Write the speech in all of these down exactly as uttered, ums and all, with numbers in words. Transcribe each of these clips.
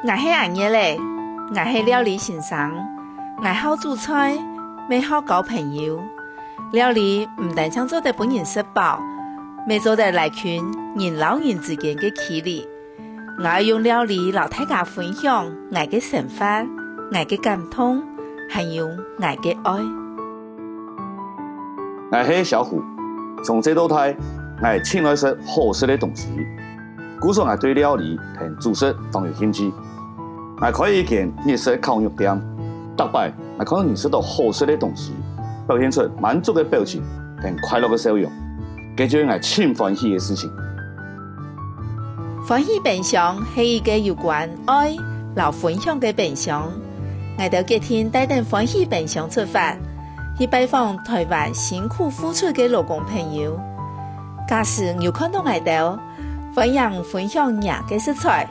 𠊎係阿月仔，𠊎係料理先生，𠊎好煮菜，乜好交朋友。料理毋單淨做得分人食飽，乜做得拉近人摎人之間个距離。 𠊎愛用料理摎大家分享𠊎个生活、𠊎个感動，還有𠊎个愛。𠊎係小虎，從細到大，𠊎盡愛食好食个東西，故所𠊎對料理同煮食當有興趣。𠊎開一間日式烤肉店，逐擺𠊎看到人食到好食个東西，表現出滿足个表情同快樂个笑容，這就係𠊎盡歡喜个事情。 歡喜冰箱係一個有關愛摎分享个冰箱。𠊎兜決定帶等歡喜冰箱出發，去拜訪臺灣辛苦付出个勞工朋友。假使你有看到𠊎兜，歡迎分享若个食材，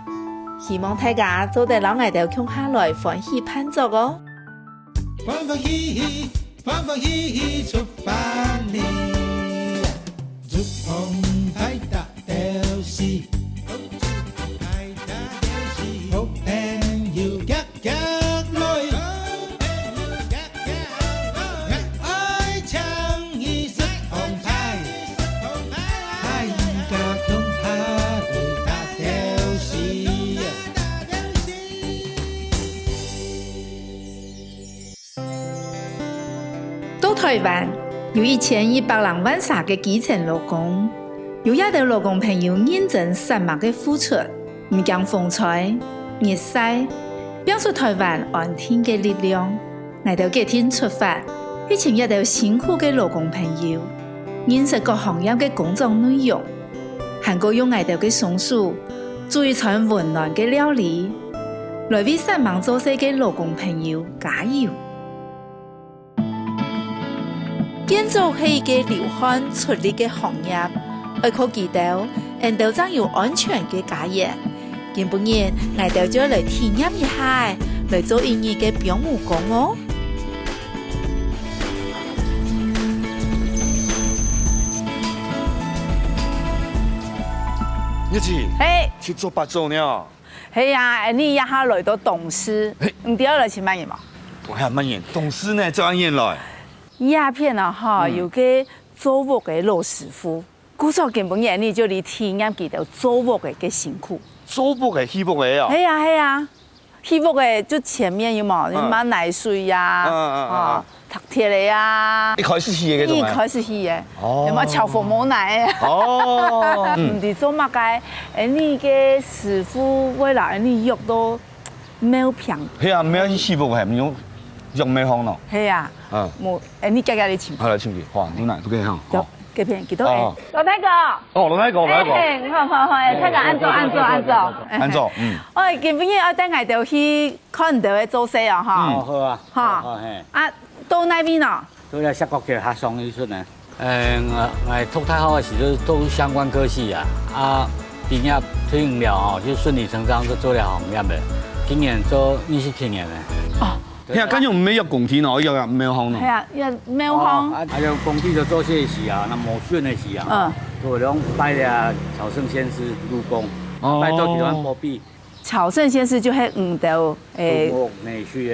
希望大家做得摎𠊎兜共下來歡喜辦桌哦！歡歡喜喜，歡歡喜喜出發哩！ 竹筒大大條絲，好朋友遽遽來，愛請你食紅菜，大家共下來大條絲。 到臺灣，有一千一百零萬儕个基層勞工，有這兜勞工朋友認真煞猛个付出，毋驚風吹、日曬，拚出臺灣安定个力量。𠊎兜決定出發，去尋這兜辛苦个勞工朋友，認識各行業个工作內容，還過用𠊎兜个雙手，煮一餐溫暖个料理，來為煞猛做事个勞工朋友加油。 建築係一個流汗出力个行業，愛靠佢兜，𠊎兜正有安全个家園。今晡日，𠊎兜就來體驗一下，來做一日个標姆工哦。月姊，嘿，七早八早呢？ 係啊，𠊎這下來到東勢，嘿。你知愛來尋麼人無？哎呀，麼人？東勢呢，做麼人來？這片啊，哈，嗯。有個做屋个老師傅，故所今晡日𠊎就來體驗佢兜做屋个个辛苦。做屋个，起屋个哦。係啊，係啊，起屋个就前面有無？嗯。有麼泥水呀，嗯，嗯，嗯，嗯。啊， 踢鐵个啊。一開始起个該種啊。一開始起个，哦。有無？樵紅毛泥个。哦。嗯。毋知做麼个，𠊎俚个師傅會摎𠊎俚約到廟坪。係啊，廟去起屋係，用約廟方咯。係啊。嗯。無，𠊎俚遽遽來尋。好，來尋佢。哇，牛奶不可以哈。有，哦。這片，幾多？哦。老大哥。哦，老大哥，老大哥。哎，哎，好，好，好，哎，大家恁早，恁早，恁早。恁早，嗯。哎，今晡日愛帶𠊎兜去 看你兜个做事哦，哈。嗯。哦，好啊。哈。好，好，嘿。啊，到哪位呢？到了石硖橋客商藝術呢。呃，𠊎，𠊎讀大學个時就讀相關科系啊，啊，畢業退伍了吼，就順理成章就做了行業了。今年做二十七年了。哦。對啊。係啊，感覺毋係約工地呢，約廟方呢。係啊，約廟方。哦，啊，啊，約工地就做事个時啊，該無選个時啊，嗯。就兩擺了朝聖先師、路公，哦。拜到幾萬保庇。 朝聖先師就係你兜，誒，土木泥水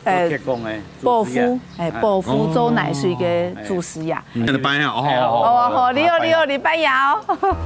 个，誒，做鐵工个，保護，主師啊。誒，保護做泥水个主師啊。哦。嗯，拜啊，哦，哦，哦，好，你好，你好，你拜呀哦。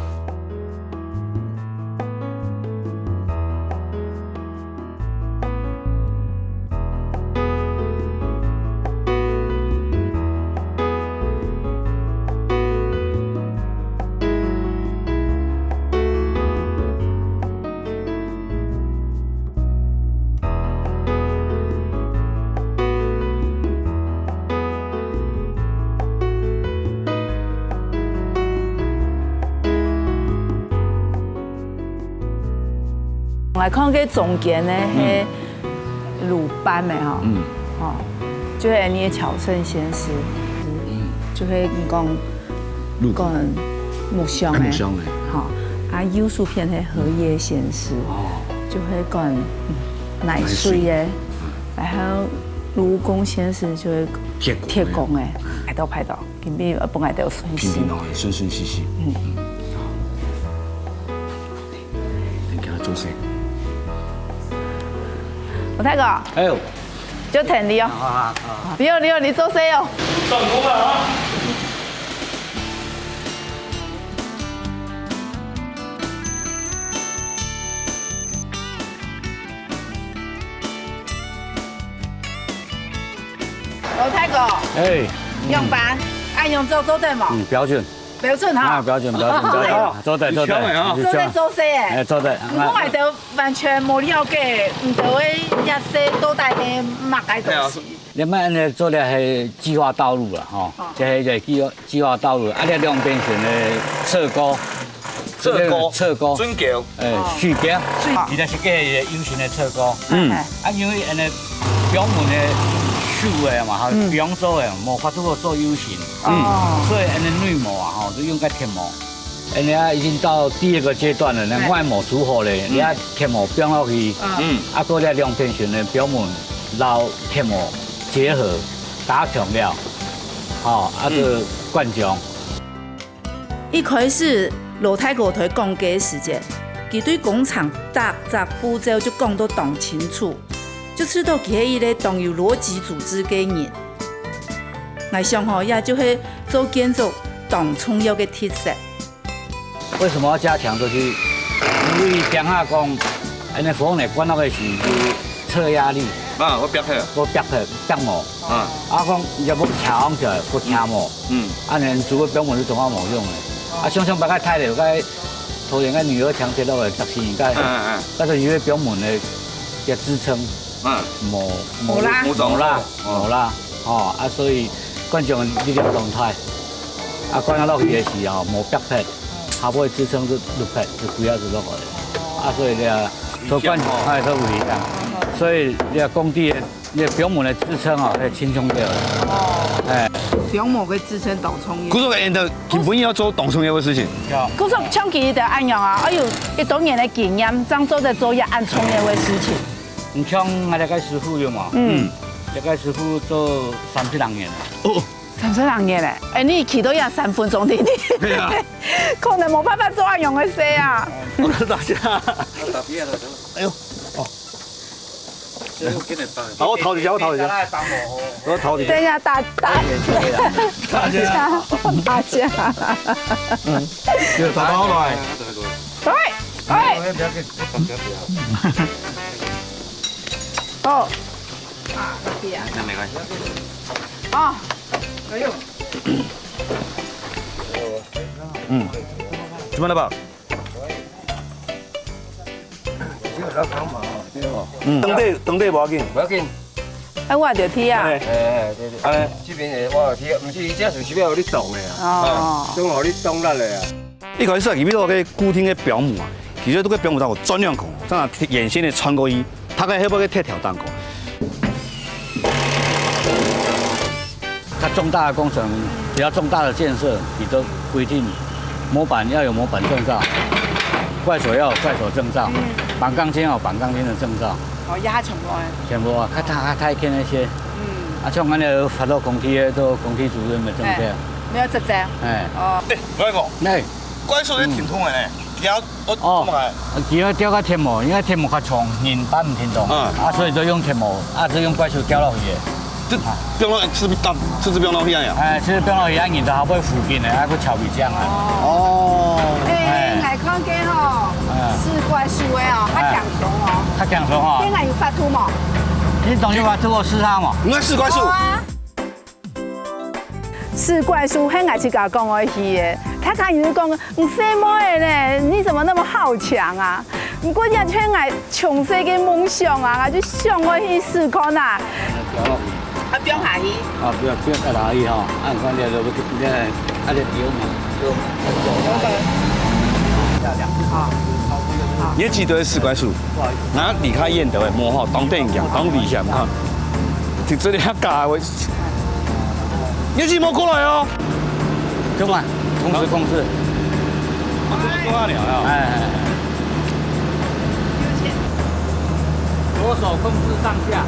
𠊎看該中間呢，嗯。係魯班个吼，嗯。吼，就係𠊎俚个朝聖先師，嗯。就係你講，魯班。講木匠个，哎，木匠个。吼，啊，右手片係荷葉先師，哦。就係講，嗯，泥水个，泥水。嗯。然後魯公先師就係鐵工个。鐵工个，嗯。排到排到。 今晡日分𠊎兜順序。今晡日哦，順順序序。嗯。嗯。好。你今日做事。羅大哥，哎呦，就等你哦。好，好，好。你好，你好，你做事哦。上工了啊！羅大哥，哎，仰般？恁樣做做得無？嗯，標準。標準哈。啊，標準，標準，標準，做得，做得，有效的啊。做得做事哎。哎，做得。毋過𠊎兜 完全無了解，你兜个這些到底係麼个東西？你們恁樣做了係計畫道路啦，吼，哦。這係一個計畫，計畫道路，啊，這兩邊線个側溝，側溝，側溝，準溝，哎，哦。水溝，水，其實係个U型个側溝。嗯。哎。啊，因為恁樣表面个樹个嘛，哈，嗯。表做个，無法度好做U型。哦。所以恁樣內模啊，吼，就用个鐵模。 哎，你看已經到第二個階段了，那嗯。外模做好了，嗯。你看鐵模放落去，嗯。啊，過來兩片線个表面摎鐵模結合，打強了，吼，啊，嗯。就灌漿。一開始，羅大哥在講个時節，佢對工程逐隻步驟就講到當清楚，就知道佢係一個當有邏輯組織个人。𠊎想吼，這就係做建築當重要个特色。 為什麼要加強？就是因為等下講，恁樣火泥灌落去時有側壓力，啊，會煏忒。會煏忒，煏模。啊。啊，講若無斜䟘起來，會斜模。嗯。啊，恁樣做个表面就做較無用个。啊，像像別个大樓，該頭前个女兒牆跌落來，十四年代，嗯，嗯，嗯。該就因為表面个，个支撐，嗯。無，無啦。無啦，哦。無啦，吼，啊，所以灌漿力量當大。 啊，灌落去个時候，無煏忒，下背支撐就落忒，就規下就落來。啊，所以呢，都灌，哎，都有影響。所以這工地个，這表面个支撐哦，愛盡重要。哎。表面个支撐當重要。故所个人的，根本要做當重要个事情。故所像佢兜恁樣啊，哎喲，一多年个經驗，正做得做這恁重要个事情。你像𠊎這個師傅有無？嗯。這個師傅做三十零年了。哦。 三十零年咧，哎，你企到這三分鐘定定，對啊。可能無辦法做恁樣个事啊。我跟大家，哎呦，哦，好，我頭一下，我頭一下，我頭一下。等一下，大，大，大家，大家，嗯，有找到來。喂，喂。哦，啊，那邊啊。那沒關係。哦，哎呦。 嗯，怎麼了吧？嗯，等下，等下無要緊。無要緊。哎，我就聽啊。哎，哎，對，對。哎。這邊的我有聽，毋是，伊這是想要你動的啊。哦。想要你動力的啊。一開始啊，佢為了該固定个表模啊，其實都个表模當中轉兩孔，這樣眼線的穿過去， 大概係愛个鐵條當中。較重大的工程，比較重大的建設，佢都規定模板要有模板證照，怪手要有怪手證照，嗯。綁鋼筋要有綁鋼筋的證照。哦，這下全部啊。全部啊，較大，較大件那些。嗯。啊，像𠊎兜發落工地个，都工地主任个證照。哎，沒有執照。哎。哦。哎，來講，哎。 怪手也挺痛的呢，吊，哦，哦，這麼矮。佢愛吊个鐵模，因為鐵模較重，人搬毋停動，嗯。啊，所以就用鐵模，啊，就用怪手吊落去个。這吊落，是不是吊，是不是吊落去啊？哎，是吊落去啊，人就下背附近个，啊，會超皮這樣啊。哦。哎，哎。𠊎看見吼，嗯。試怪手个哦，較輕鬆哦。哎。較輕鬆哦。你𠊎有法度無？你當然有法度，我試下嘛。你愛試怪手？好啊。 試怪手係𠊎自家講愛去个，大家人就講，你細妹仔咧，你怎麼那麼好強啊？毋過這就係𠊎從細个夢想啊，𠊎就想愛去試看啊。啊，放下去。啊，不要，不要再拿去哈，啊，你看這都不，你看，啊，這丟嘛，丟嘛。好。你還記得試怪手？ 𠊎離開燕巢个模吼，當得人驚，當危險哈。就這裡較假个，你是莫過來哦。對吧？控制，控制。啊，這麼多了啊。哎，哎，哎。左手控制上下。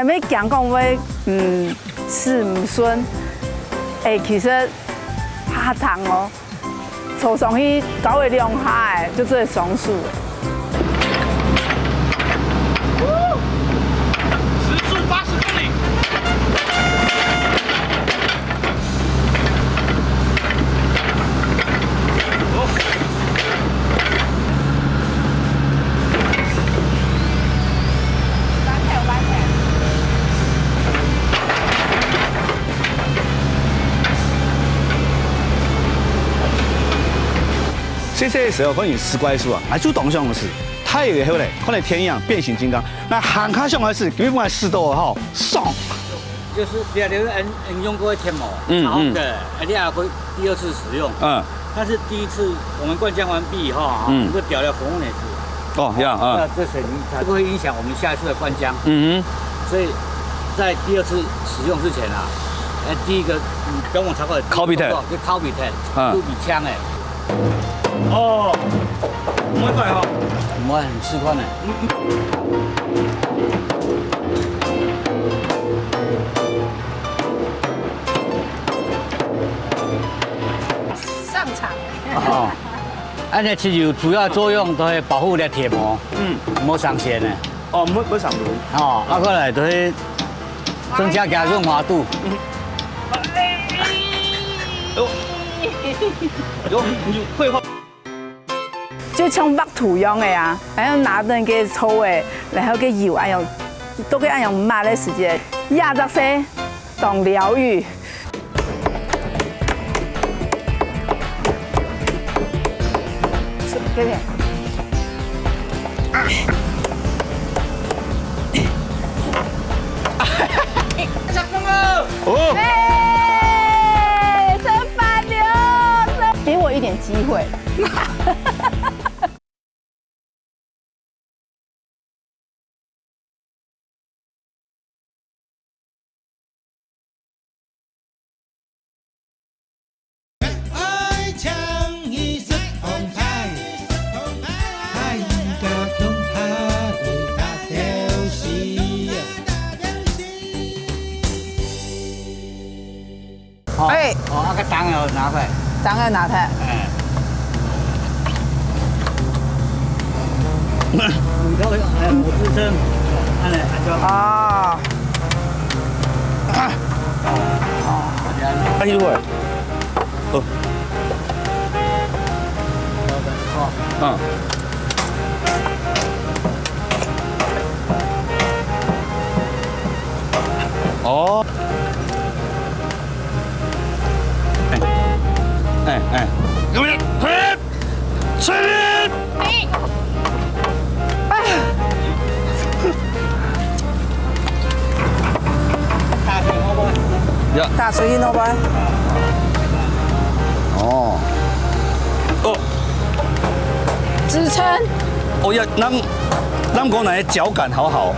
因為驚講會，嗯，駛毋順，欸，其實較長哦，坐上去搞一兩下，欸，就做得上手。時速八十公里。 細細个時候，可能試怪手啊，𠊎就當想个係，大个以後咧，看到電影變形金剛，𠊎還較想个係，根本𠊎試到吼，爽。 就是你看，你們用過鐵模，嗯，好的，嗯。而且還會第二次使用。嗯。但是第一次我們灌漿完畢以後啊，嗯。這表料粉末也是。哦，呀，嗯。那這水泥它就會影響我們下一次的灌漿。嗯哼。所以在第二次使用之前啊，哎，第一個，嗯，不用我超過，Copy test。就Copy test，嗯。都比槍欸。 哦，毋會壞吼。毋會，你試看呢。上場。哦，恁呢其實主要作用都係保護這鐵模，嗯。毋好上線呢。 哦，毋會，毋會上路。哦，啊，過來就係增加佢潤滑度。嗯。有，有，你會畫。就像畫圖樣个啊，然後拿等个抽欸，然後个油哎喲，都个哎喲抹个時節，壓着些。 當療癒。這邊。哦。欸，生飯了，生，給我一點機會。 好。欸。哦，啊，該湯要拿出來。湯要拿出來。欸。你都有，欸，有支撐，按呢，啊，就。哦。哦，這樣。啊，一會。好。好。嗯。 哦。欸，欸，欸。出力！哎。呀。打出去，老闆。哦。哦。支撐。哦呀，咱，咱講來个腳感好好。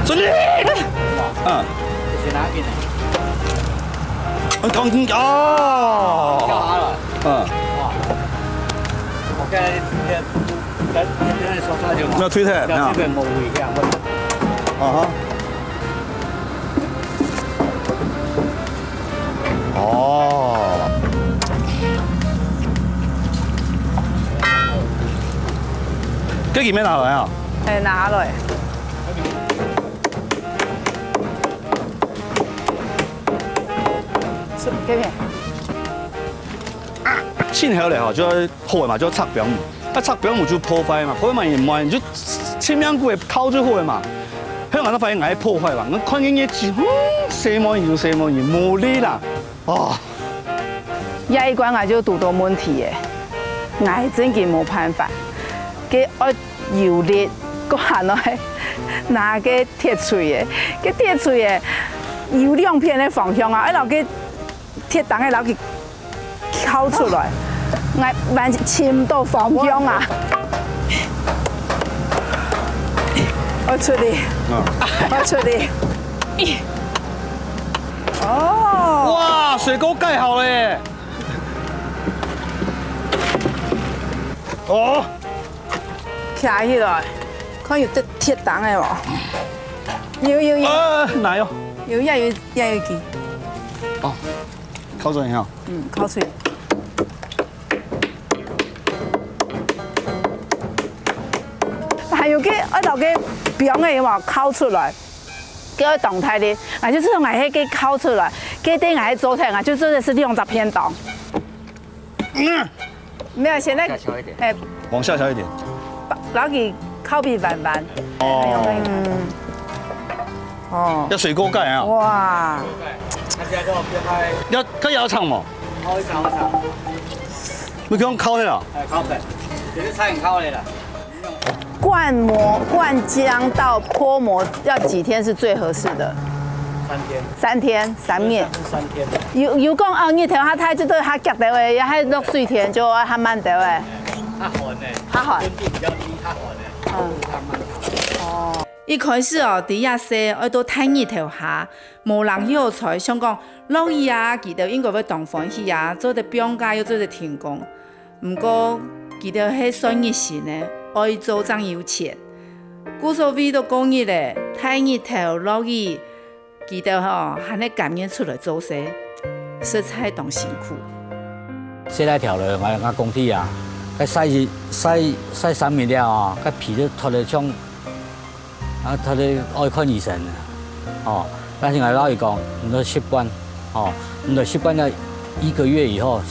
出力！嗯。 就是拿緊的。嗯，講緊，哦。掉下了。嗯。哇。我剛才，剛才，剛才說出來就好。那推推，要這邊摸一下，啊哈。哦。這裡面拿來啊？哎，拿來。 這片。浸好了吼，就愛好个嘛，就愛拆表面。啊，拆表面就破壞嘛，破壞嘛也毋會，你就盡量顧个烤就好个嘛。香港人發現愛破壞嘛，𠊎看見熱氣，嗯，細毛人就細毛人，無理啦。哦。這一關𠊎就堵到問題个，𠊎真經無辦法。佢愛 有力，過下來拿个鐵錘仔，个鐵錘仔有兩片个方向啊，愛摎个鐵釘仔摎佢敲出來，𠊎完全尋毋到方向啊！愛出力，啊。愛出力！哦，哇，水溝蓋好了耶！哦。 徛起來，看有得鐵釘个無？有有有。呃，哪有？有也有也有一支。哦，烤出来哈。嗯，烤出来。還有个愛到个冰个有無？烤出來，叫愛當大力，𠊎就係用𠊎个烤出來，个對𠊎个做菜，𠊎就做的係兩隻便當。 沒有，現在，往下敲一點。哎，往下敲一點。摎佢烤比彎彎。哦。嗯。哦。要水鍋蓋啊。哇。要蓋要長無？好長好長。你用烤的啊？哎，烤的，也是餐飲烤的啦。 灌模、灌漿到脫模要幾天是最合適的？三天。三天，三面。三天。有有講哦，日頭較大就對較遽兜仔，也係落水天就愛較慢兜仔。較寒呢。較寒。溫度比較低，較寒呢。嗯。較慢。哦。一開始哦，在這細愛到大日頭下，無冷藥材，想講落雨啊，佢兜應該會當歡喜啊，做得放假又做得停工。 毋過，佢兜係算日薪个，愛做正有錢。故所為著過日仔，大日頭落雨，佢兜吼還係甘願出來做事，實在當辛苦。洗來條了，𠊎𠊎工地啊，該曬日曬曬三日了啊，該皮都脫了像 啊，佢兜愛看醫生啊。哦，但是𠊎摎佢講，你都習慣，哦，你都習慣了一個月以後，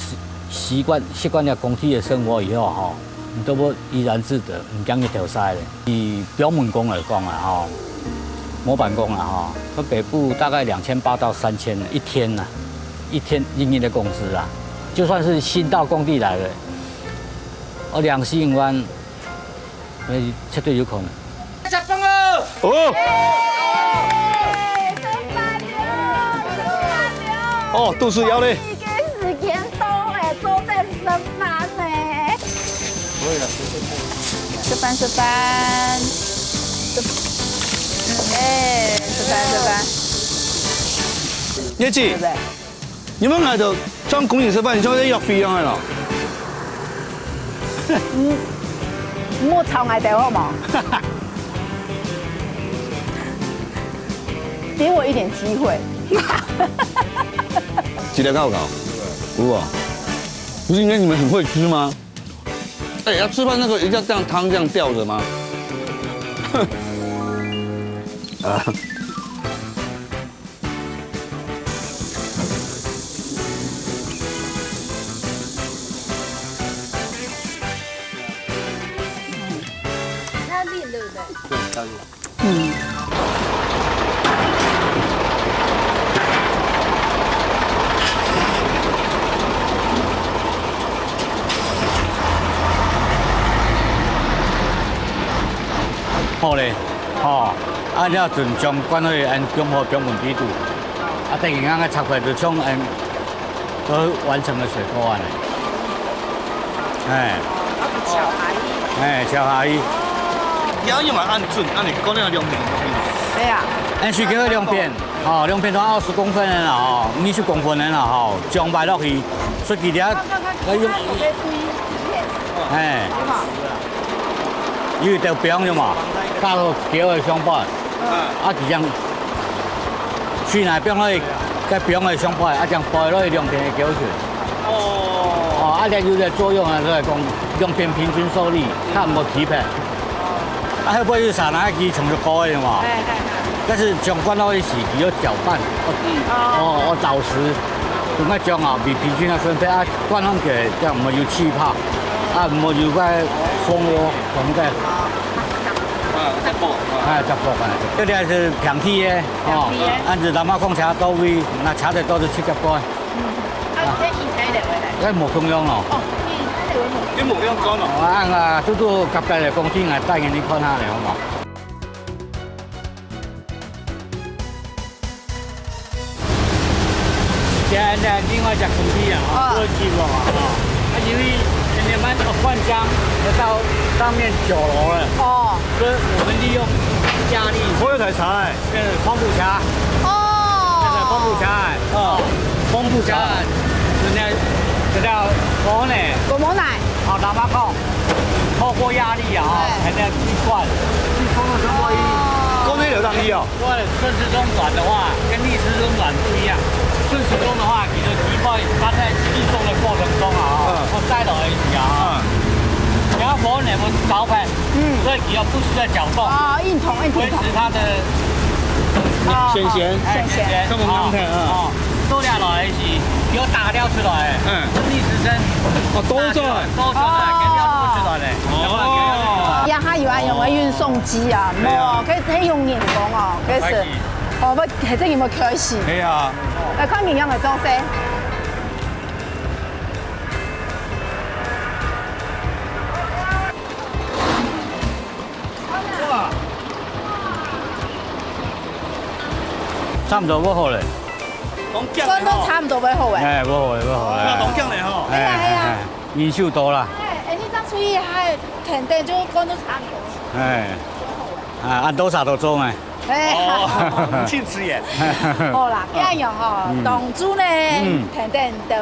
習習慣習慣了工地的生活以後，吼，你都會怡然自得，毋驚日頭曬了。以標門工來講啊，吼，模板工啊，吼，在北部大概兩千八到三千一天啊，一天一日的工資啊，就算是新到工地來的，哦，兩三萬，那絕對有可能。 食飯哦！哦！哎，食飯了，食飯了！哦，肚屎枵咧。一個時間到咧，做得食飯咧。食飯，食飯，食，哎，食飯，食飯。月姐，對不對？ 你們來到像公園食飯，像在約會一樣的咯。嗯，莫吵𠊎兜好無？給我一點機會。幾條搞搞？有啊。不是應該你們很會吃嗎？哎，要吃飯那個一定要這樣湯這樣吊著嗎？啊。 要淋，對不對？對，加入。嗯。好咧，吼，啊，了準將罐頭按放好放分底肚。 啊，等於講个插塊就像，嗯，都完成个水果恁樣。哎。哦，要去敲下去。哎，敲下去。你愛用來按準，按你講个兩片。對啊。按水果个兩片，吼，兩片都二十公分个啦，吼，二十公分个啦，吼，將擺落去，所以佢這要用，哎。 有一條餅著嘛，加到茄仔上背，啊，就這樣，水泥餅落去，該餅仔上背，啊，這樣背落去兩片个茄仔。哦。哦，啊，這有個作用啊，就係講兩片平均受力，較毋會起皮。啊，後背有儕拿去沖就高个嘛。哎，哎，哎。但是將罐落去時，佢要攪拌，哦，哦，攪實，就愛將啊，比平均个分配啊， 灌上去，這樣毋會有氣泡，啊，毋會有該蜂窩、蜂仔。啊，在爆，啊。啊，在爆啊。這裡係平地个，哦，平地个。恁樣南亞礦車到位，該車仔都係直接過來。嗯。啊，這以前个話咧？該無共樣咯。哦，以前个話無。你無共樣講咯。啊，恁啊，都都隔壁个工地，𠊎帶你去看下咧，好無？ 現在另外一隻工地啊，哦。哦，做起了啊，哦。啊，因為現在慢慢灌漿，要到上面九樓了。哦。所以我們利用壓力。我有台車欸。那個pomp車。哦。那個pomp車欸。哦。pomp車。人家，人家講呢。講麼个？哦，喇叭孔。 透過壓力啊，哎。才能去灌。去衝了全部一。哦。講那個有上去哦。对，顺时钟转的话，跟逆时钟转不一样。顺时钟的话，你的皮带它在运动的过程中啊，嗯。哦，带到而已啊，嗯。然后佛能不着拍，嗯。所以你要不时在搅动，哦，运动，运动。维持它的，哦，线线。哎，线线。线线。这么刚才啊。哦，倒下来是，有打掉出来，嗯。逆时针。哦，倒转来。倒转来，哦。跟掉出来嘞。哦。这下有啊，有个运送机啊，对啊。哦，可以，可以用眼光哦，可以是。开始。 哦，不，还真有没有开始？哎呀，来看你样的装饰。哇，差不多不好嘞。讲讲的吼。真的差不多不好哎。哎，不好嘞，不好嘞。要讲讲的吼。哎，哎呀，哎呀。哎，人手多啦。哎，哎，你这样出去还等等就讲都差不多。哎，啊，按多少都做嘛。 哎，哦，我们请吃耶。好啦，这样吼，嗯。当中呢，嗯。天天都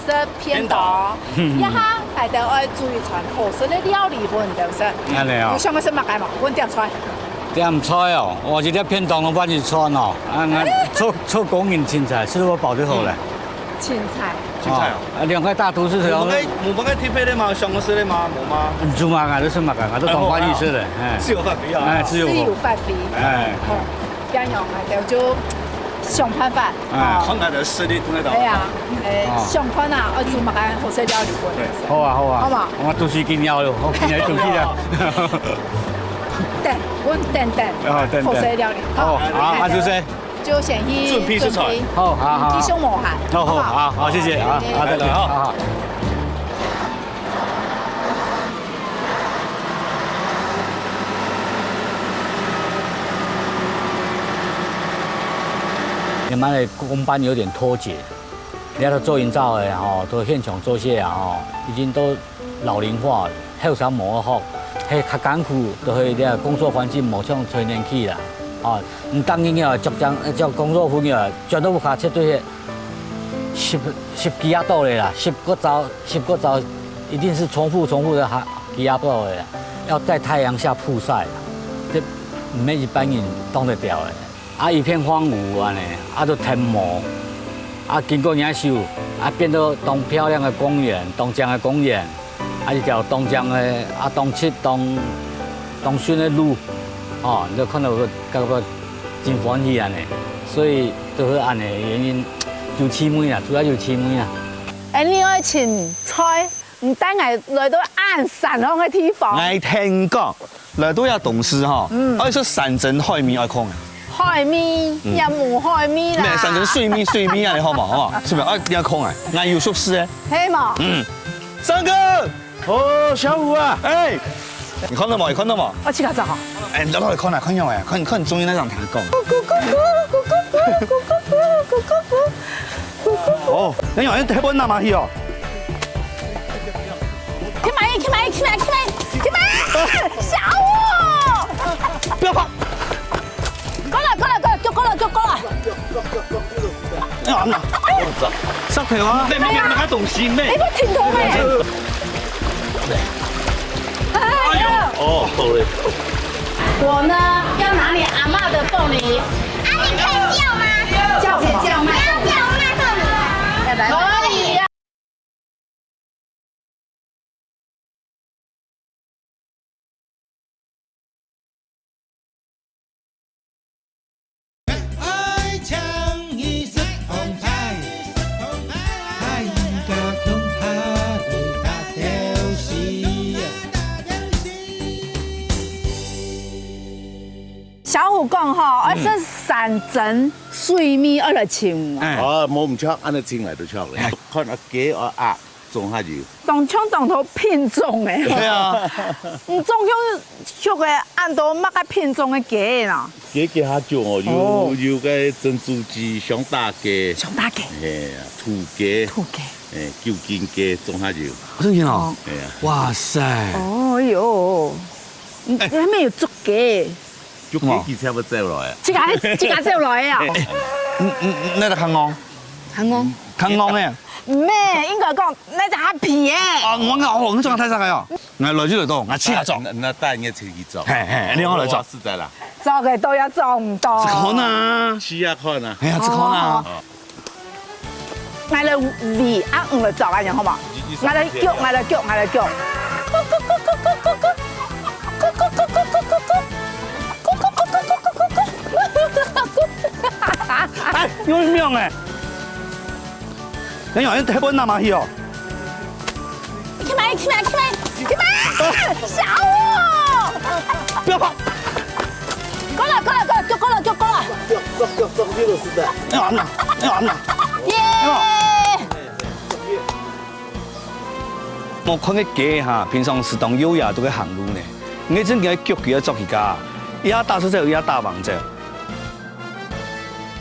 食便当，便当。嗯。一下大家爱注意穿好食个料理分等食。恁呢哦。你想要食么个嘛？分点菜。点菜哦，我一个便当都分一餐哦。啊，俺哎。做，做工人清菜，是我包就好了。嗯。 青菜。青菜哦。哦，啊，兩个大都市城。我们该，我们该特别的吗？想要吃的吗？没吗？嗯，做嘛，俺都是嘛，俺都当官意思的，哎。自由发挥啊。哎，自由。自由发挥。哎。好，这样啊，就想办法。哎。哦。看俺的实力，看得到。哎呀，哎，哦。想看啊，要做么个好吃料理过来。对。好啊，好啊。好嘛。我都是今朝了，我今天都去了。等，我等等。哦，等等。好吃料理。好，好，啊，就是。 就先去准备食材。准备。好，好，好。鸡胸毛哈。好，好，好不好？好，好，谢谢，好，好，再见，好，好。你们的工班有点脱节，人家都做营造的吼，都现场做事啊吼，已经都 老龄化，後生無好學，係較艱苦，就係這工作環境無像催年期啦。啊，毋單淨要著裝，著工作服要，全都無法切對十，十幾下到咧啦，十個早，十個早，一定是重複重複的哈，幾下到咧啦，要在太陽下曝曬啦，這毋係一般人擋得了的。 啊，一片荒蕪恁呢，啊，都忒無。啊，經過這修，啊，變到當漂亮的公園，當靚的公園，啊，一條當靚的，啊，當直、當，當順的路，吼，你就看到个，感覺真歡喜恁呢。所以就是恁呢原因，有趣味啦，主要有趣味啦。哎，你愛請菜，毋單淨來到恁山上个地方。𠊎聽講， 來到這東勢吼，嗯。愛食山珍海味愛看个。海味，嗯。也無海味啦。無，山珍水味，水味恁呢好無？好無？係毋係？啊，你愛看个，𠊎有熟識个。係無？嗯。三哥！哦，小虎啊！哎，你看到無？你看到無？我去看看。哎，你來來看啊，看樣哎，看，看中意哪張聽講。咕咕咕咕，咕咕咕，咕咕咕，咕咕咕。 哦，哎呀，哎，台湾那马去哦。去买，去买，去买，去买，去买！小五，不要跑！过来，过来，过来，就过来，就过来！哎呀，那，杀头啊！妹妹，妹妹，他懂心妹。哎，我挺痛哎。哎呀！哦，好嘞。 我呢，要拿你阿嬷的凤梨。啊，你可以叫吗？叫什么？叫什么？不要叫我卖凤梨啊。可以啊。 小虎講吼，嗯。愛食山珍水味，愛來尋我。哎。啊，無毋著，恁呢尋來就著咧。哎。看啊，雞啊，鴨，總下有。當像當多品種誒。對啊。嗯，總共畜个恁多麼个品種个雞呢？雞，雞下種哦，有，哦。有个珍珠雞、香大雞。香大雞。嘿啊，土雞。土雞。哎，九斤雞，總下有。真的哦？哦。哎呀。哇塞。哦喲。嗯，哎。還沒有捉雞。 就可以騎車不走了哎。自家，自家走來啊。嗯，嗯，嗯，那个看哦。還講，還講呢？毋係，應該講，該隻較肥个。啊，我講，哦，你做太細个哦。𠊎來就來做，𠊎試下做。那，那帶你自己做。嘿，嘿，你好來做。我實在啦。做个都要做毋到。試看啊。試下看啊。哎呀，試看啊。哦。 𠊎來圍，啊，你來捉，恁樣好無？𠊎來捉，𠊎來捉，𠊎來捉。哎，有命哎！哎喲，你太笨了嘛，去哦。 起來，起來，起來，起來！嚇我！不要跑！過來，過來，過來，就過來，就過來！哎呀，阿媽，哎呀，阿媽！耶！我看該雞哈，平常時當優雅都會行路呢。你真个腳佢要捉佢个，一下打出去，一下打橫走。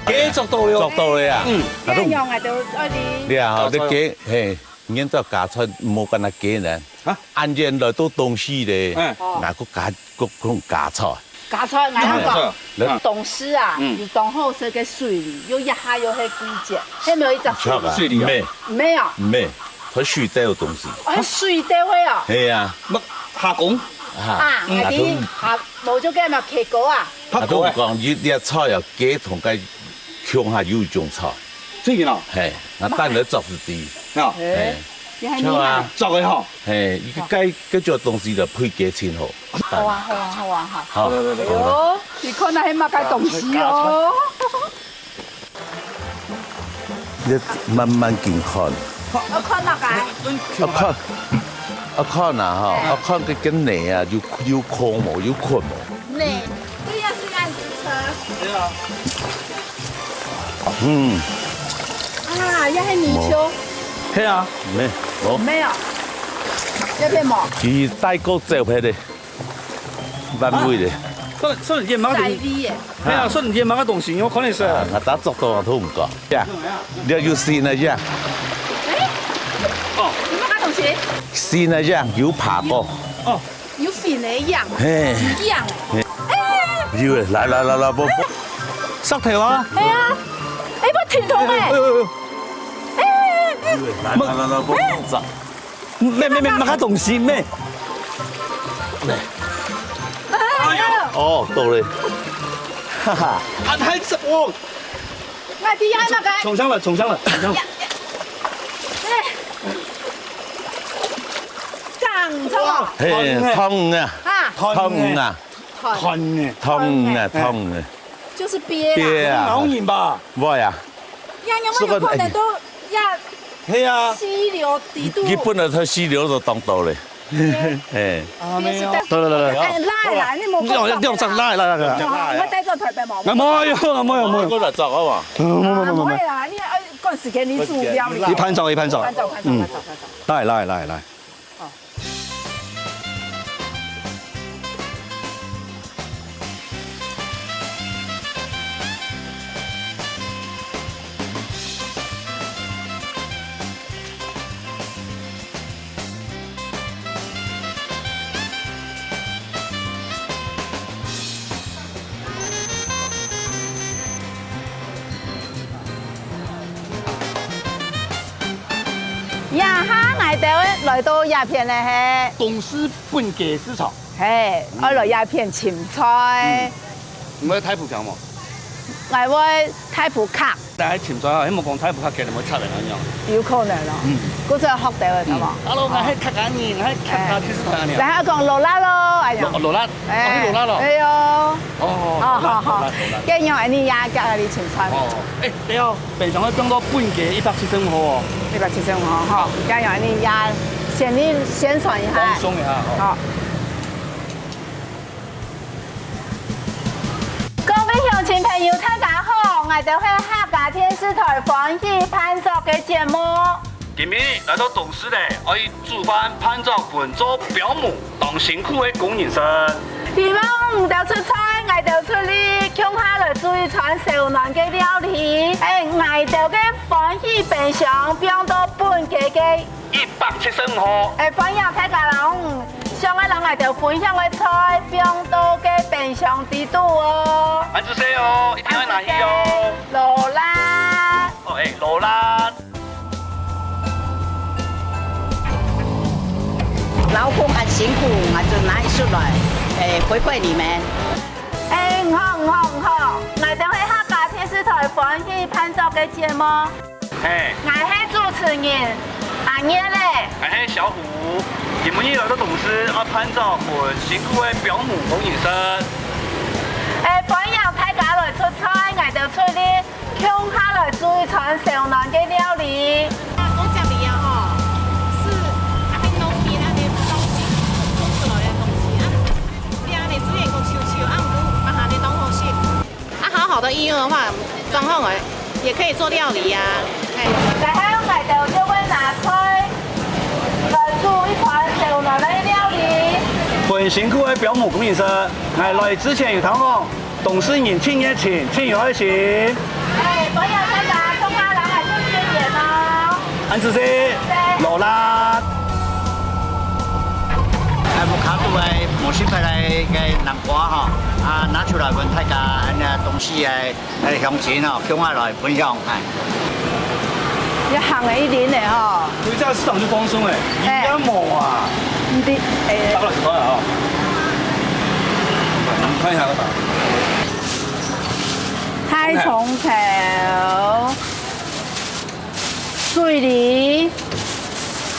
雞捉到了。捉到了呀。嗯。恁樣啊，就愛你。你啊，這雞，嘿。 你做加菜無跟佢雞呢？啊？恁遠來都東西咧，嗯。𠊎个加，个，个加菜。加菜，𠊎講，嗯。東勢啊，嗯。有當好食个水梨，又一下又係季節，係無一隻水梨？水梨啊？無。無啊？無，佢水底有東西。哦，係水底个哦。係啊。麼，蝦公？啊，啊，嗯。𠊎知，蝦，無就該麼，蝦膏啊。啊，蝦膏欸。都講，一粒菜啊，雞同該共下有一種菜。真个哦？係，𠊎等你捉一隻。啊。係。 你還厲害。著个吼。嘿，一個該，該種東西就配雞清好。好啊，好啊，好啊，好。好，來，來，來，來。哎喲，你看該係麼个東西哦？你慢慢緊看。要看麼个？要看，要看啊，吼，哎。要看該，該泥啊，有，有空無，有困無？泥，對呀，是恁樣子。對啊。 嗯。啊，也係泥鰍。係啊。無，無。無啊。這片無。佢帶過走忒个，彎位个。啊，所以，所以你這麼个東西，在位耶。係啊，所以你這麼个東西，我看你係。啊，𠊎打捉到啊，都毋講。呀，你有線啊，呀。欸？哦。你麼个東西？線啊，呀，有爬過。哦。 有粉个樣，嘿。一樣。嘿。欸。有欸，來，來，來，來，無，無。石頭啊。係啊。欸，無停動欸。哎，哎，哎，哎。有欸，來，來，來，來，無，無，無。無，無，無，麼个東西，無。哎喲。哦，到了。哈哈。啊，太深哦。 𠊎知愛麼个？衝上來，衝上來，衝上來。呀，呀。哎。講錯。嘿，湯魚啊。啊。湯魚啊。湯魚。湯魚啊，湯魚。就是鱉啦。鱉啊。老人吧？會啊。呀，你有沒有看得到呀？係啊。溪流底肚。日本个在溪流都當多咧。 嘿。啊，沒有。來，來，來，來。哎，拉啦，你莫講。用，用這拉，拉，拉，拉。哦，你愛帶轉臺北無？啊，無用，無用，無用。過來走好無？嗯，無，無，無，無，無。啊，不會啦，你愛趕時間，你煮料理。一盤走，一盤走。盤走，盤走，嗯。盤走，盤走。來，來，來，來。好。 這下𠊎兜來到這片个係東勢畚箕市場。嘿，愛來這片尋菜。嗯。你會大埔腔無？𠊎會大埔客。 來尋菜吼，係無講大埔客家人會插人恁樣。有可能哦。嗯。故所學到个，嗯。著無？Hello，𠊎係客家人，𠊎係客家電視台恁樣。然後講勞力咯，哎呀。勞，勞力，哎，哦，係勞力咯。哎喲。哦，哦，勞力，好，好，好。勞力，勞力。恁樣，恁樣也叫你尋菜。哦，哎，對哦，冰箱愛放到畚箕一百七十五號哦。一百七十五號，好，恁樣，恁樣也先你宣傳一下。放鬆一下，哦。好。 各位鄉親朋友，大家好，𠊎兜係客家電視台歡喜辦桌个節目。今晡日來到東勢咧，愛煮飯、辦桌、分做標模，當辛苦个工人生。希望你兜出菜，𠊎兜出力，共下來煮一餐燒暖个料理。哎，𠊎兜个歡喜冰箱放到畚箕个 一百七十五號。哎，歡迎大家摎想愛摎𠊎兜分享个菜放到該冰箱底肚哦。恁仔細哦，一定愛拿去哦。勞力。哦，哎，勞力。勞工恁辛苦，𠊎就拿出來，哎，回饋你們。哎，你好，你好，你好，𠊎兜係客家電視台歡喜辦桌个節目。嘿。𠊎係主持人阿燕咧。𠊎係小虎，今晡日來到東勢愛辦桌分辛苦个表母工人食。哎，歡迎大家來出菜，𠊎兜出力。 共下來煮一餐燒暖个料理。啊，講食物啊吼，係啊，係農民啊，你東西種出來个東西啊，你啊，你雖然講臭臭啊，毋過還係當好食。啊，好好的利用的話，裝潢哎，也可以做料理啊。哎。然後𠊎兜就會拿菜來煮一餐燒暖个料理。分辛苦个表母工人食，𠊎來之前有聽講， 東勢人盡熱情，盡有愛心。哎，歡迎大家共下來，來做結緣哦。恁仔細，勞力。哎，屋下肚个無食忒个南瓜吼，啊，拿出來分大家，恁樣東勢个，哎，鄉親吼，共下來分享，哎。 要行个一輪个吼。回家市場就放鬆哎，哎。有影無啊？毋知，哎。差不多十塊啊，哦。你看一下，大蔥頭、水梨，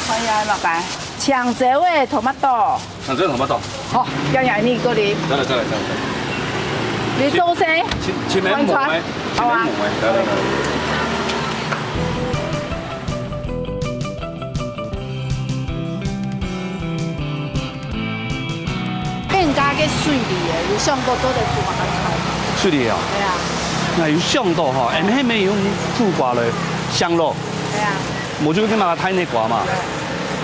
還有麼个？青椒个tomato。 啊，這个tomato。好，要咬一个哩。再來，再來，再來，再來。你做先，先，先免無个，先免無个，好啊。來，來，來。變加个水梨耶，有想過做得煮麼个菜？水梨啊？對啊。𠊎有想到吼，恁樣係毋係用苦瓜來香咯？對啊。無就係買大內瓜嘛。對。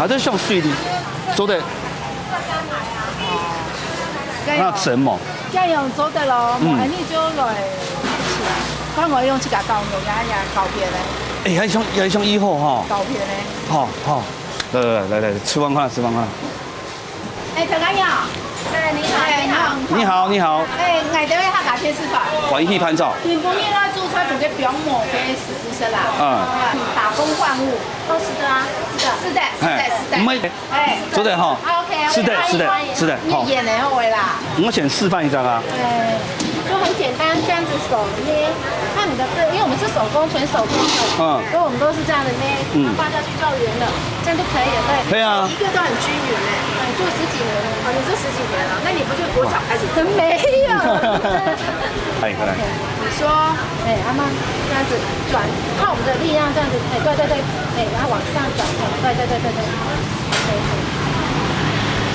啊，這像水梨，做得 哦。該樣，那怎麼？該樣做得咯，嗯。無恁樣就來，看𠊎用這个搞肉呀，呀，搞別个。哎，還像，還像以後哈。搞別个。好，好，來，來，來，來，吃飯看，吃飯看。哎，陳干友。哎，你好，哎，你好。你好，你好。哎，𠊎兜係客家電視台。歡喜辦桌。今晡日來煮菜分个表母个食食啦。嗯。打工換宿。哦，是的啊，是的。是的，是的，哎，是的。毋係 哎，做得哈。好，OK，OK，是的，是的，歡迎，歡迎。是的，好。你演的後尾啦。我先示範一下啊。哎，就很簡單，這樣子手捏，看你的，因為我們是手工，全手工的，嗯。所以我們都是這樣的捏，嗯。放下去就圓了，這樣就可以了，對。對啊。一個都很均勻哎，哎，做十幾年了。哦，你做十幾年了，那你不就國小開始做？真沒有。哎，過來。你說，哎，阿媽，這樣子轉，靠我們的力量這樣子，哎，對對對，哎，然後往上轉，哎，對對對對對。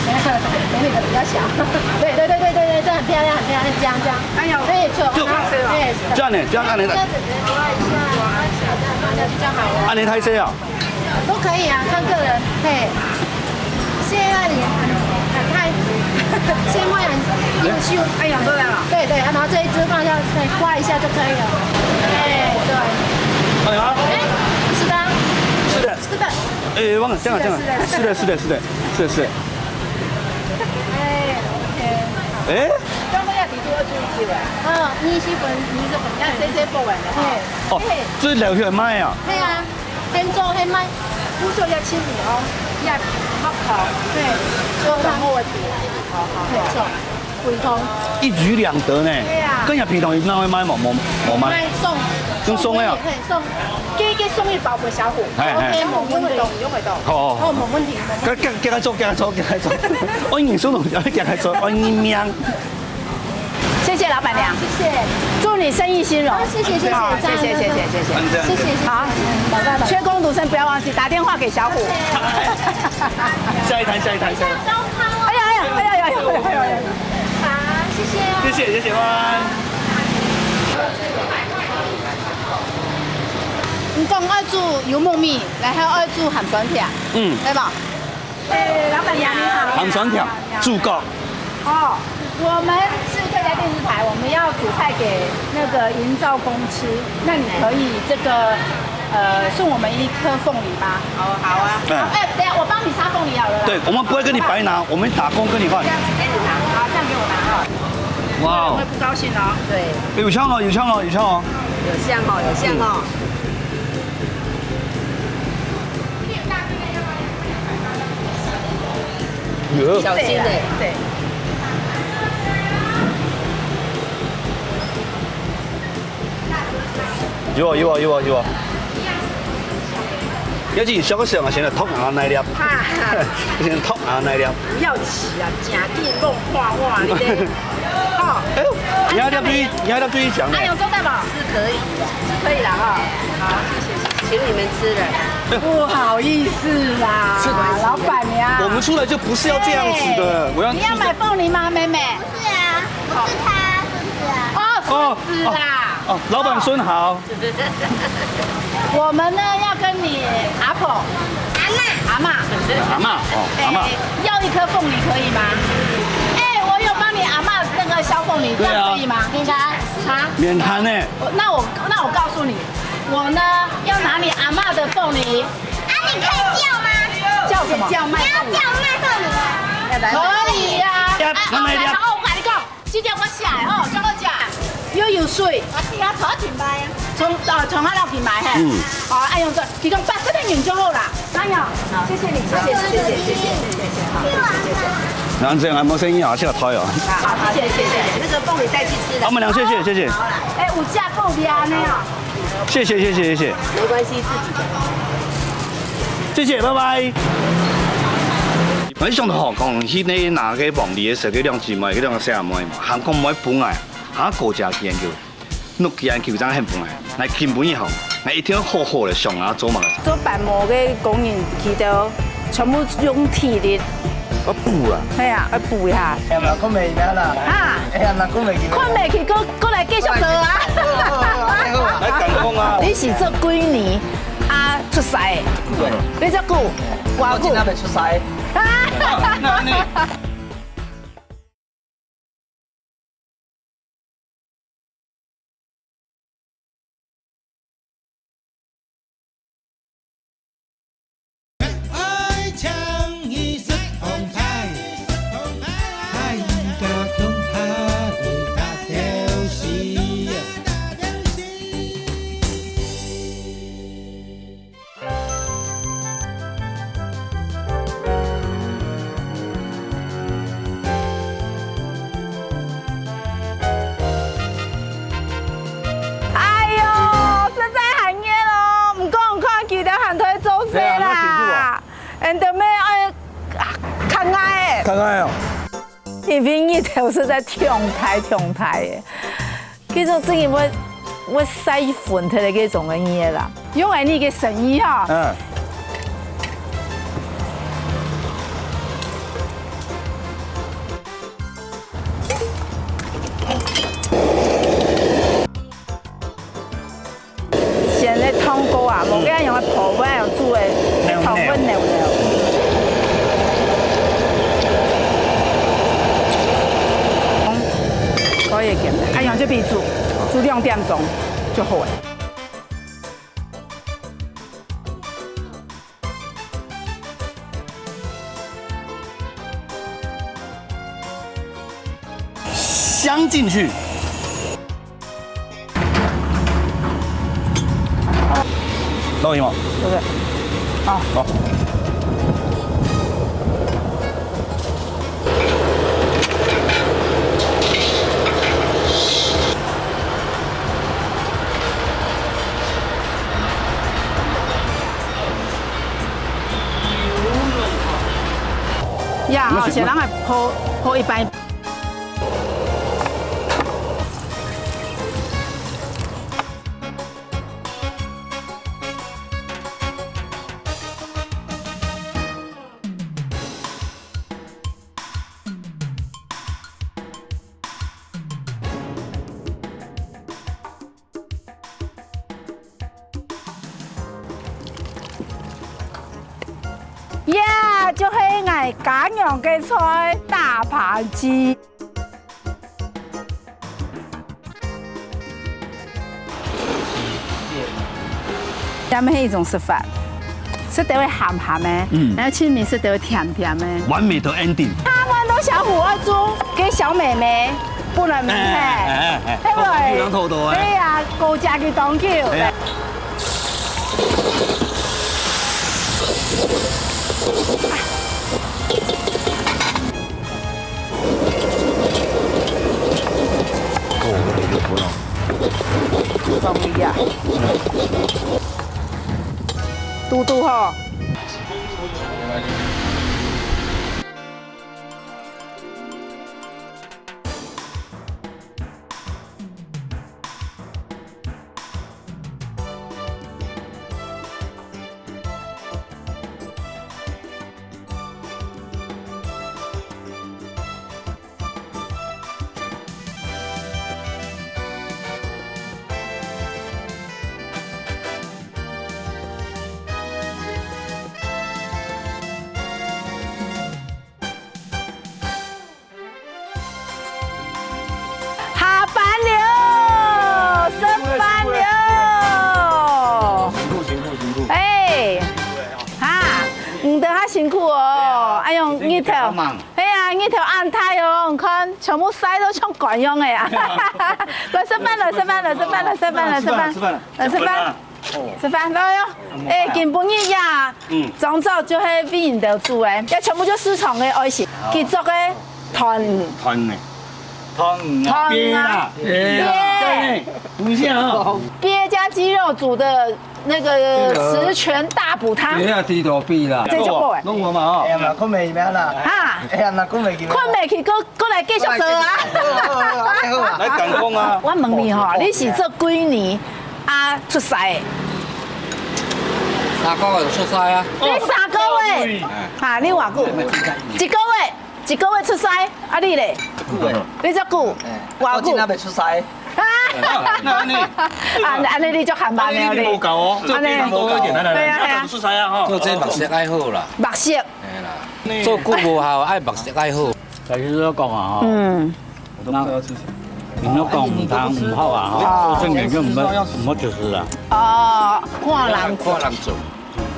美女可能比較小。對對對對對對，這很漂亮很漂亮，這樣這樣。哎呦，可以做，就然後，哎，這樣呢，這樣按呢來。這樣子可以拉一下，拉一下，這樣比較好哦。按呢大細啊？都可以啊，看個人，嘿。現在你很，很太，現在很優秀。哎呀，對啊。對對，然後這一支放下，對，刮一下就可以了。哎，對。哎呀。哎，是的。是的。 是的。哎，忘了，这样啊，这样啊。是的，是的，是的，是的，是的，是的。哎，OK。哎？刚刚要提出要注意机会。嗯，你是粉，你是粉。要谁谁不稳的哈。哎。哦，哎。就是留下来卖啊。对啊，现做现卖。不是要清理哦，要好好。对，就很厚的皮。好好好。没错。 普通。一举两得呢。对啊。跟人家平常一样会卖嘛，无，无卖。卖送，用送的啊。嘿，送，给，给送一包给小虎。嘿，嘿。OK，没问题。用得动，用得动。好，好，好。哦，没问题，没问题。给，给，给他做，给他做，给他做。我跟你说，我给他做，我跟你讲。谢谢老板娘。谢谢。祝你生意兴隆。好，谢谢，谢谢，好，谢谢，谢谢，谢谢。谢谢，谢谢。好，拜拜。缺工读生不要忘记打电话给小虎。下一摊，下一摊，下一摊。 哎呀哎呀哎呀哎呀哎呀哎呀！好，谢谢。谢谢，谢谢，拜拜。你讲爱煮油焖面，然后爱煮鹹酸甜，嗯。对吧？哎，老板娘你好。鹹酸甜，主角。哦，我们是客家电视台，我们要煮菜给那个营造工吃，那你可以这个 呃，送我们一颗凤梨吧。哦，好啊。嗯。哎，等一下，我帮你插凤梨好了啦。对，我们不会跟你白拿，我们打工跟你换。这样给你拿，好，这样给我拿哈。哇哦。会不高兴哦。对。哎，有香哦，有香哦，有香哦。有香哦，有香哦。嗯。小心欸。對。有啊，有啊，有啊，有啊。要緊小个時候啊，先來托啊那粒。啊。先托啊那粒。不要急啊，假地弄画畫，你這，吼。哎呦，你要不要注意，你要不要注意講呢？哎呦，周大宝，是可以，是可以了哈。好，謝謝，謝謝，請你們吃了。不好意思啦，老闆娘。我們出來就不是要這樣子的，我要你要買鳳梨嗎，妹妹？不是啊，我是他孫子啊。哦，哦，孫子啦。哦，老闆孫好。我們呢，要跟你阿婆、阿嬷、阿嬷，阿嬷，哦，阿嬷。哎，要一顆鳳梨可以嗎？哎，我有幫你阿嬷那個削鳳梨，這樣可以嗎？對。應該。啊？免談呢。我，那我，那我告訴你，我呢，要拿你阿嬷的鳳梨。啊，你可以叫嗎？叫什麼？叫賣鳳梨。你要叫賣鳳梨啊？可以呀。啊，啊，然後我跟你講，這條我寫的吼，最好食，又有水。啊，是啊，從哪買啊？從，哦，從海裡買嘿。嗯。哦，哎喲，這，提供八十个銀就好啦。哎呀，謝謝你，謝謝，謝謝，謝謝，謝謝，謝謝，好，謝謝，謝謝。然後這樣還沒生意啊，下台啊。好，謝謝，謝謝，那個鳳梨帶去吃了。好，我們倆謝謝，謝謝。好啦，哎，有加購的啊，那樣。 謝謝，謝謝，謝謝。沒關係，自己的。謝謝，拜拜。我想到吼，講去那拿个鳳梨个時候，該兩姊妹，該兩个細阿妹嘛，還講毋愛分𠊎，還高價研究，六件球真很分𠊎，𠊎今晡日吼，𠊎一定要好好个想啊，做麼个？做板模个工人，佢兜 全部用體力。愛補啊。係啊，愛補一下。哎呀，嘛，困袂去啦。哈？哎呀，嘛，困袂去。困袂去，過，過來繼續做啊。好，好，好，好，好。來，趕工啊。你是做幾年啊出世的？對。你做久，偌久？我今仔日出世。啊。啊，那，那，哎喲，實在還熱哦，毋過看佢兜還在做事啦。對啊，那辛苦啊。And then愛，啊，較𠊎欸。較𠊎哦。因為日頭實在忒大忒大欸。 這種聲音會，會曬昏忒个這種个人啦。用恁樣个聲音哈。嗯。先來燙過啊，無該用个泡飯用煮个，湯會流流。嗯，可以，可以，哎呀，就比煮，煮兩點鐘就好了。 鑲進去。落去嗎？對不對？好。好。 呀，吼，先讓佢泡，泡一半。 呀，就係𠊎家娘个菜，打拋雞。 這乜係一種食法，食得會鹹鹹个，嗯。然後清明食得會甜甜个。完美的ending。他們都小虎二豬，給小妹妹，不能明白。哎，哎，哎，哎，對不對？好，有人偷偷哎。對呀，狗夾个東西。哎呀。度吼。下班了，食飯了。辛苦，辛苦，辛苦。哎，哈，你等下辛苦哦。哎呦，日頭。哎呀，日頭恁大哦，你看，全部晒到像狗樣个啊。來食飯，來食飯，來食飯，來食飯，來食飯，來食飯。 來食飯，來喲。哎，今晡日呀，嗯。中晝就係為你兜煮个，也全部就市場个愛心，好。佢做个團圓。團圓。團圓啊。團圓啊。哎呀，對，等一下啊。鳖加雞肉煮的那個十全大補湯。哎呀，豬肚皮啦。這就好哎。弄好嘛哦。哎呀，嘛，睏袂起來啦。哈。哎呀，嘛，睏袂起來。睏袂起，過，過來繼續做啊。好啊，好啊，好啊。來，趕工啊。我問你吼，你是做幾年 啊，出世个？三個月就出世啊。你三個月？哎。啊，你偌久？一個月，一個月出世，啊，你咧？久欸。你遮久？哎，偌久？我今仔未出世。啊！啊，恁呢？啊，恁呢你就還慢了你。啊，你一定無夠哦。按呢。做這个多一點，來，來，來，對啊，對啊。你就出世啊，吼。做這目色愛好啦。目色。哎啦，做久無效，愛目色愛好。 老實說講啊，吼，嗯。人，人都講毋通毋好啊，吼，哦。做生意就毋好，毋好出事啊。哦，看人做。看人做。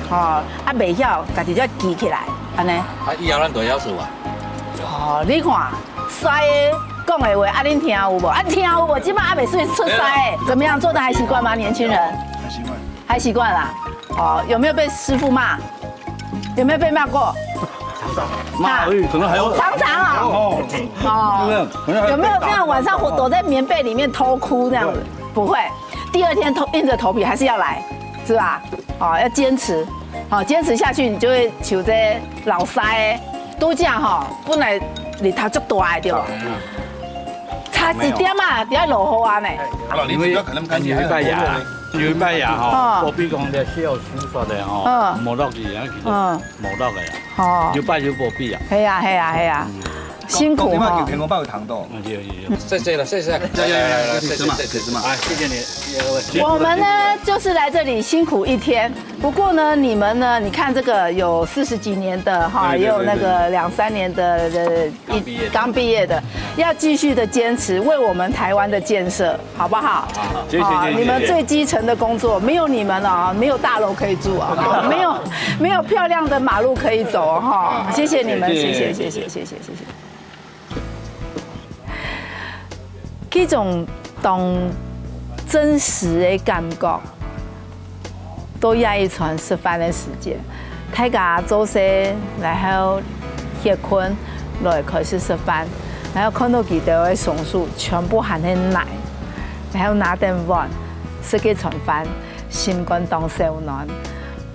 哦，啊，袂曉，家己就記起來，按呢。啊，以後咱就會曉做啊。哦，你看，師仔講的話，啊，恁聽有無？啊，聽有無？這擺猶未出，出師仔，怎麼樣？做得還習慣嗎，年輕人？還習慣。還習慣啦。哦，有沒有被師傅罵？ 有沒有被罵過？罵而已，可能還要常常啊。哦。哦。對不對？可能還要有沒有那種晚上躲在棉被裡面偷哭那樣子？不會，第二天頭，硬著頭皮還是要來，是吧？哦，要堅持，好，堅持下去，你就會像這老師仔，都這樣吼，本來日頭足大的，對吧？差一點啊，就要落雨啊呢。啊，你不要可能看起來很有一半呀。 有一擺呀，吼，哦。無比講咧，需要收煞的吼，嗯。無落去啊，其實嗯。無落个啊。哦。有擺就無比啊。係啊，係啊，係啊。嗯。辛苦吼。講，講，講，天公伯有糖豆。嗯，有，有，有。謝謝了，謝謝。要，要，要，要，謝謝，謝謝，謝謝。哎，謝謝你，各位。我們呢，就是來這裡辛苦一天。不過呢，你們呢，你看這個有四十幾年的哈，對，對，也有那個兩三年的，對，對。呃， 剛畢業的。剛畢業的，要繼續的堅持，為我們台灣的建設，好不好？好，謝謝，啊，謝謝，你們最基層的工作，謝謝。沒有你們啊，沒有大樓可以住啊，沒有，沒有漂亮的馬路可以走啊，哈，謝謝你們，謝謝，謝謝，謝謝，謝謝，謝謝。這種當真實的感覺， 到這一餐食飯个時節，大家做事，然後歇睏，來開始食飯，然後看到佢兜个雙手全部還係泥，然後拿等碗，食該餐飯，心肝當燒暖。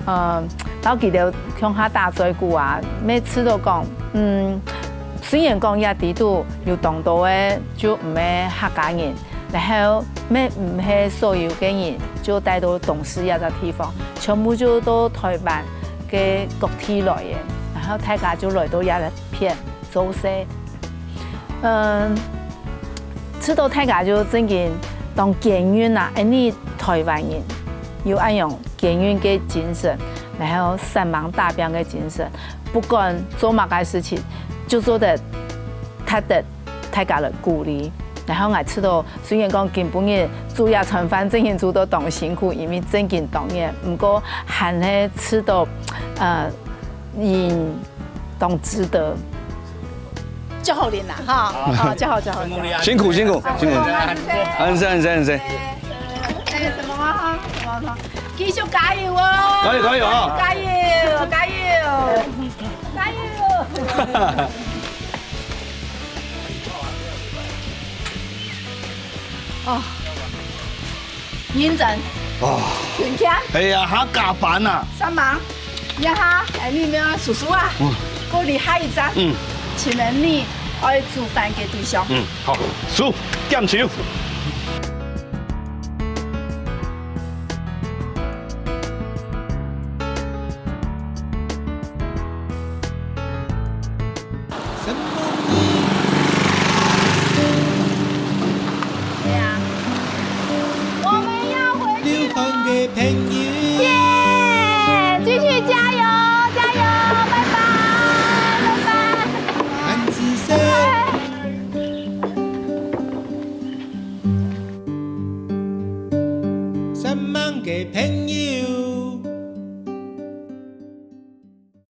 嗯，然後佢兜共下打嘴鼓啊，乜試著講，嗯，雖然講這底肚有當多个就毋係客家人， 然後乜毋係所有个人就帶到東勢這隻地方，全部就到台灣个各地來个，然後大家就來到這片做事。嗯，試著大家就真經當堅韌啊，恁呢台灣人有恁樣堅韌个精神，然後煞猛打拚个精神，不管做麼个事情，就做得值得 大家來鼓勵。然後𠊎試著，雖然講今晡日煮這餐飯正經煮到當辛苦，因為正經當熱，毋過還係試著，呃，人當值得。祝福你啦，哈，好，祝福，祝福，祝福。辛苦，辛苦，辛苦。好，謝謝，謝謝，謝謝。那個什麼啊，什麼，什麼，繼續加油哦！加油，加油啊！加油，加油，加油！ 哦，認真，啊，明天。哎呀，還加班啊？三忙，一下，哎，你們叔叔啊，嗯。過來下一站，嗯。請問你愛煮飯个對象？嗯，好，叔，減少。